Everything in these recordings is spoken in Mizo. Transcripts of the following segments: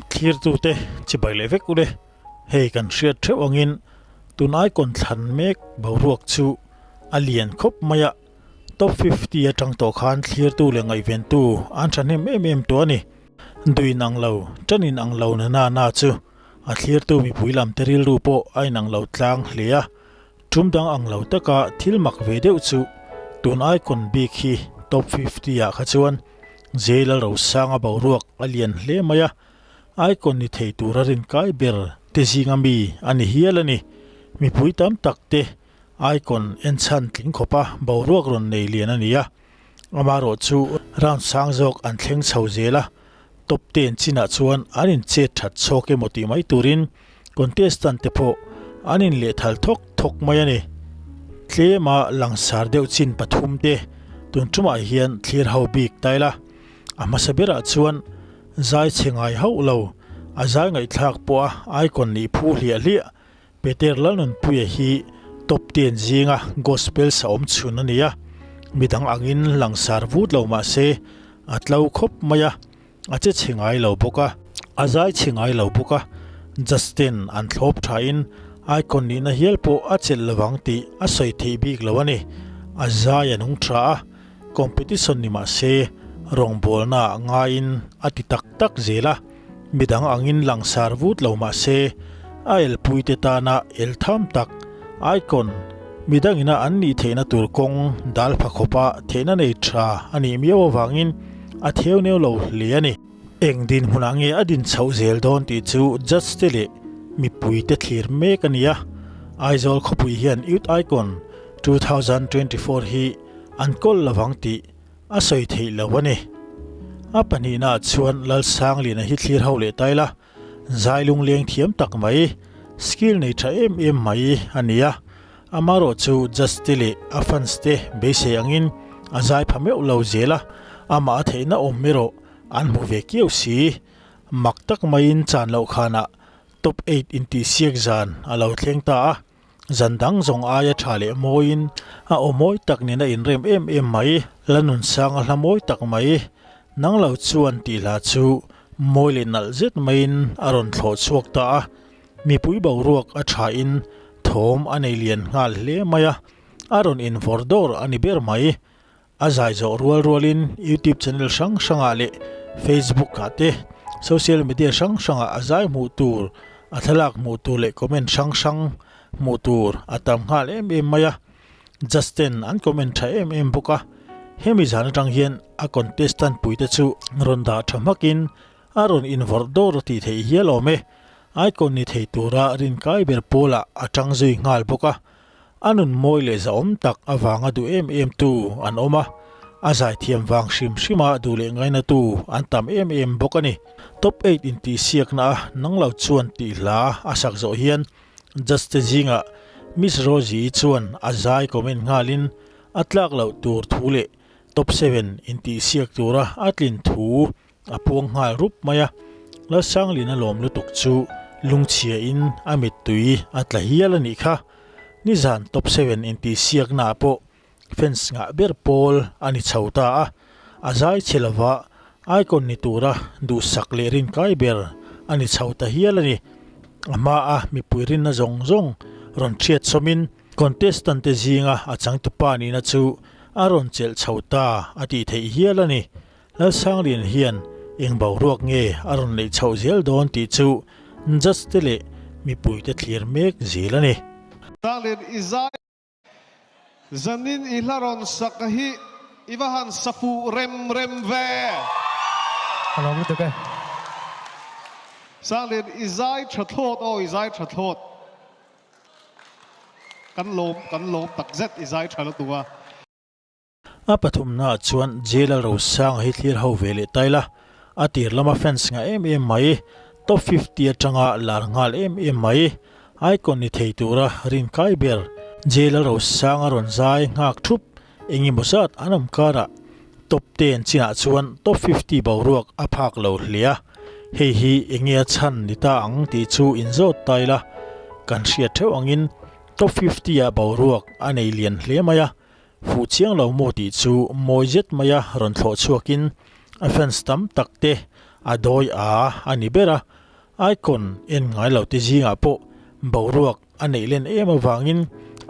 Thlirtute chibai leh vek ule, hei kan hriat theuh angin tun icon thlan mek boruak chu a lian khawp mai a, top 50 atang tawh khan thlirtu leh ngaihventu an thahnem em em tawh a ni. Duin ang lo, tanin ang lo na na na chu a thlirtu mipui lam te rilru pawh a inang lo tlang hle a, tum dang ang lo taka thil mak ve deuh chu tun icon bik hi top 50 ah kha chuan Jail a rosanga boruak a lian hle mai a, icon ni thei tura rinkai ber te zinga mi a ni hial a ni. Mipui tam tak te icon en chhan tling khawpa boruak rawn nei lian a ni a, amaherawh chu round sang zawk an thleng chho zel a, top ten chinah chuan an inchet that chhawk emaw tih mai turin contestant te pawh an inlehthal thawk thawk mai a ni. Tlema langsar deuh chin pathum te tun tumah hian thlir ho bik ta ila, a hmasa berah chuan zai chhe ngai hauh lo, a zai ngaihthlak pawha icon nih phu hliah hliah Peter Lalnunpuia hi top ten zinga gospel sa awm chhun a ni a, midang angin langsar vut lo mah se a tlo khawp mai a, a che chhe ngai lo bawk a, a zai chhe ngai lo bawk a, Justin an thlawp thain icon nihna hial pawh a chelh lovang tih a sawi theih bik lo a ni. A zai a nung tha a, competition ni mah se rawngbawlna ah ngaiin a ti tak tak zel a, midang angin langsar vut lo mah se a elpuite tana el tham tak icon midangina an nih theihna tur kawng dal pha khawpa theihna nei tha a nih miau avangin a theu neu lo hle a ni. Eng dinhmunah nge a din chhoh zel dawn tih chu judge te leh mipui te thlir mek a ni a, Aizawl khawpui hian Youth Icon 2024 hi an kawl lovang tih a sawi theih lo a ni. A pahnihnaah chuan Lalsangliana hi thlir ho leh ta ila, zai lungleng thiam tak mai, skill nei tha em em mai a ni a. Amaherawh chu judge te leh a fans te beisei angin a zai pha meuh lo zel a, amah a theihna awm erawh an hmu ve kiau si. Mak tak maiin chan loh khanah top eight intihsiak zan a lo thleng ta a. Zan dang zawng aia tha leh mawiin a aw mawi tak nena inrem em em mai, la nunsang a hla mawi tak mai. Nang lo chuan tih hla chu mawi leh nalh zet maiin a rawn thlawh chhuak ta a. Mipui boruak a thain thawm a nei lian nghal hle mai a, a rawn invawr dawr a ni ber mai. A zai zawh rual rualin YouTube channel hrang hrangah leh Facebook ah te social media hrang hrangah a zai hmuh tur, a thlalak hmuh tur leh comment hrang hrang hmuh tur a tam nghal em em mai a. Justin an comment tha em em bawk a, hemi zan atang hian a contestant puite chu rawn dah tha hmakin a rawn invawrh dawr a tih theih hial awm e. Icon ni thei tura rinkai ber pawlah a tang zui nghal bawk a. A nun mawi leh zahawm tak avanga duh em em tu an awm a, a zaithiam vang hrim hrima duh leh ngainatu an tam em em bawk a ni. Top eight intihsiakna a nang lo chuan tih hla a sak zawh hian judge te zingah Miss Rosie-i chuan a zai comment nghalin a tlak loh tur thu leh top seven intihsiak tura a tlin thu A puang nghal rup mai a, Lalsanglina lawm lutuk chu lungchhiain a mittui a tla hial a nih kha. Nizan top seven intihsiaknaah pawh fans ngah ber pawl a ni chho ta a, a zai chhe lova icon ni tura duhsak leh rinkai ber a ni chho ta hial a ni. A hmaa mipui rinna zawng zawng rawn hriat sawmin contestant te zinga a changtupa nihna chu a rawn chelh chho ta a tih theih hial a ni. Lalsanglian hian eng boruak nge a rawn neih chhoh zel dawn tih chu judge te leh mipuite thlir mek zel a ni. Sanglian i zai zanin i hla rawn sak hi i va han sa fuh rem rem ve. Ka lawm lutuk e. Sanglian i zai tha thlawt aw i zai tha thlawt. Kan lawm kan lawm takzet i zai tha lutuk a. A pathumnaah chuan Jail a Rosanga hi thlir ho ve leh ta ila, a tir lama fans ngah em em mai, top 50 atanga lar nghal em em mai, icon ni thei tura rinkai ber Jail a Rosanga rawn zai nghak thup eng emaw zat an awm karah top ten chinah chuan top 50 boruak a phak lo hle a, hei hi enge a chhan ni ta ang tih chu inzawt ta ila, kan hriat theuh angin top 50 ah boruak a nei lian hle mai a. Fuh chiang lo maw tih chu mawi zet maia rawn thlawh chhuakin a fans tam tak te a dawi a a ni ber a, Icon en ngai lo te zingah pawh boruak a neih len em avangin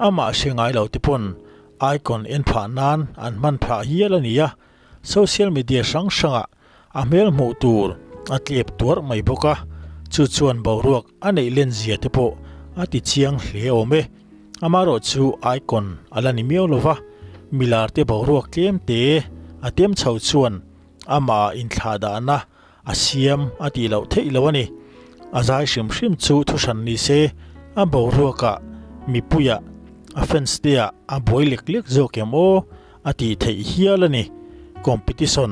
amah hre ngai lo te pawn Icon en phah nan an hman phah hial a ni a, social media hrang hrangah a hmel hmuh tur a tlep tuarh mai bawk a, chu chuan boruak a neih len zia te pawh a ti chiang hle awm e. Amaherawh chu Icon a la ni miau lo va, milar te boruak tlem te a tem chho chuan amah inthlahdahna a siam a tih loh theih lo a ni. A zai hrim hrim chu thuhran ni se, a boruakah mipuiah a fans te ah a buai lek lek zawk em aw a tih theih hial a ni. Competition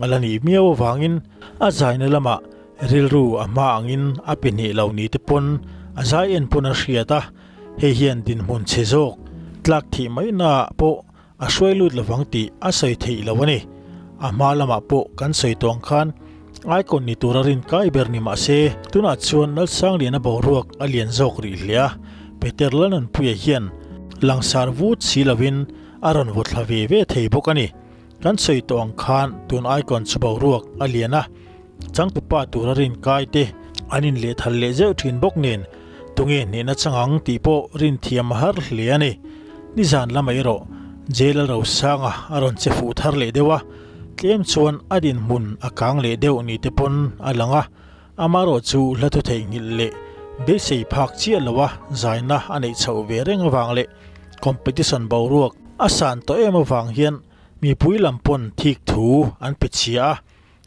a la nih miau avangin a zaina lamah rilru a hma angin a pe hneh lo ni te pawn a zai en pawn a hriat a, hei hian dinhmun chhe zawk tlak thih mai naah pawh A hruai lut lovang tih a sawi theih lo a ni. A hma lamah pawh kan sawi tawh ang khan Icon ni tura rin kai ber ni mah se, tunah chuan Lalsangliana boruak a lian zawk rih hle a, Peter Lalnunpuia hian langsar vut si lovin a rawn vaw thla ve ve thei bawk a ni. Kan sawi tawh ang khan tun Icon chu boruak a lian a, Changtupa tura rin kai te an inlehthal leh zeuh thin bawk nen tunge hnehna chang ang tih pawh rin thiam a har hle a ni. Nizan lamah erawh Jail Rosanga a rawn che fuh thar leh deuh a, tlem chuan a dinhmun a kang leh deuh ni te pawn a lang a, amaherawh chu hla thu theihnghilh leh beisei phak chiah loa zaina a neih chhoh ve reng avang leh competition boruak a san tawh em avang hian mipui lam pawn thik thu an pe chhia a.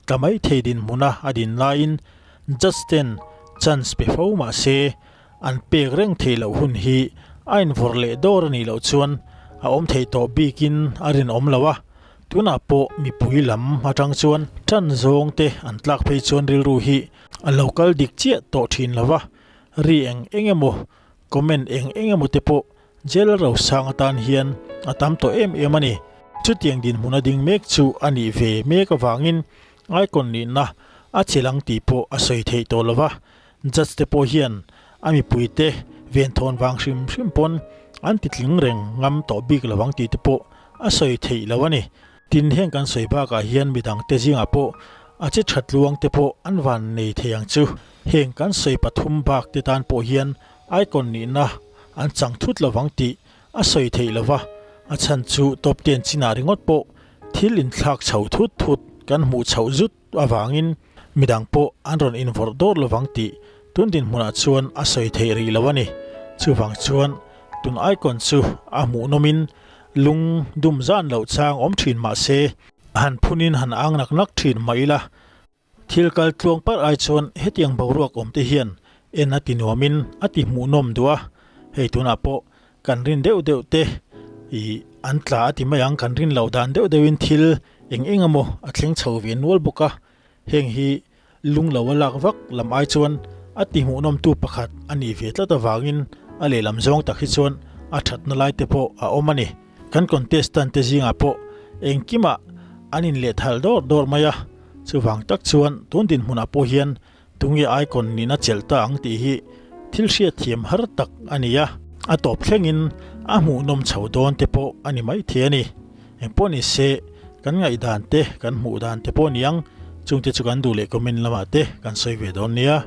Tla mai thei dinhmuna a din laiin judge ten chance pe fo mah se an pek reng theih loh hun hi a invawrh leh dawr a nih loh chuan a awm thei tawh bikin a rinawm lo a, tunah pawh mipui lam atang chuan tan zawng te an tlak phei chuan rilru hi a lo kal dik chiah tawh thin lo va, ri eng eng emaw comment eng eng emaw te pawh Jail rosang atan hian a tam tawh em em a ni. Chutiang dinhmun a ding mek chu a nih ve mek avangin Icon nihna a che lang tih pawh a sawi theih tawh lo va, Judge te pawh hian a mipuite venthawn vang hrim hrim pawn an titling reng ngam tawh bik lo ang tih te pawh a sawi theih lo a ni. Tin, heng kan sawi bakah hian midangte zingah pawh a che that luang te pawh an van nei thei ang chu. Heng kan sawi pathum bak te tan pawh hian Icon nihna an chang thut lovang tih a sawi theih lova, a chhan chu top ten chinah ringawt pawh thil inthlak chho thut thut kan hmuh chhoh zut avangin midang pawh an rawn invawrh dawr lovang tih tun dinhmunah chuan a sawi theih rih lo a ni. Chuvang chuan tun Icon chu a hmuhnawmin lung dum zan loh chang awm thin mah se, han phunin han ang nak nak thin mah ila, Thil kal tluang parh ai chuan hetiang boruak awm te hian en a ti nuamin a ti hmuhnawm duh a, hei tunah pawh kan rin deuh deuh te ih an tla a ti mai ang, kan rin loh dan deuh deuhin thil eng eng emaw a thleng chho ve nual bawk a, heng hi lung lo a lak vak lam ai chuan a ti hmuhnawm tu pakhat a nih ve tlat avangin a lehlam zawng tak hi chuan a thatna lai te pawh a awm a ni. Kan contestant te zingah pawh engkimah an inlehthal dawr dawr mai a, chuvang tak chuan tun dinhmunah pawh hian tunge icon nihna chelh ta ang tih hi thil hriatthiam har tak a ni a, a tawp thlengin a hmuhnawm chho dawn te pawh a ni maithei a ni. Engpawh ni se kan ngaihdan te kan hmuh dan te pawh niang chungte chu kan duh leh comment lamah te kan sawi ve dawn nia.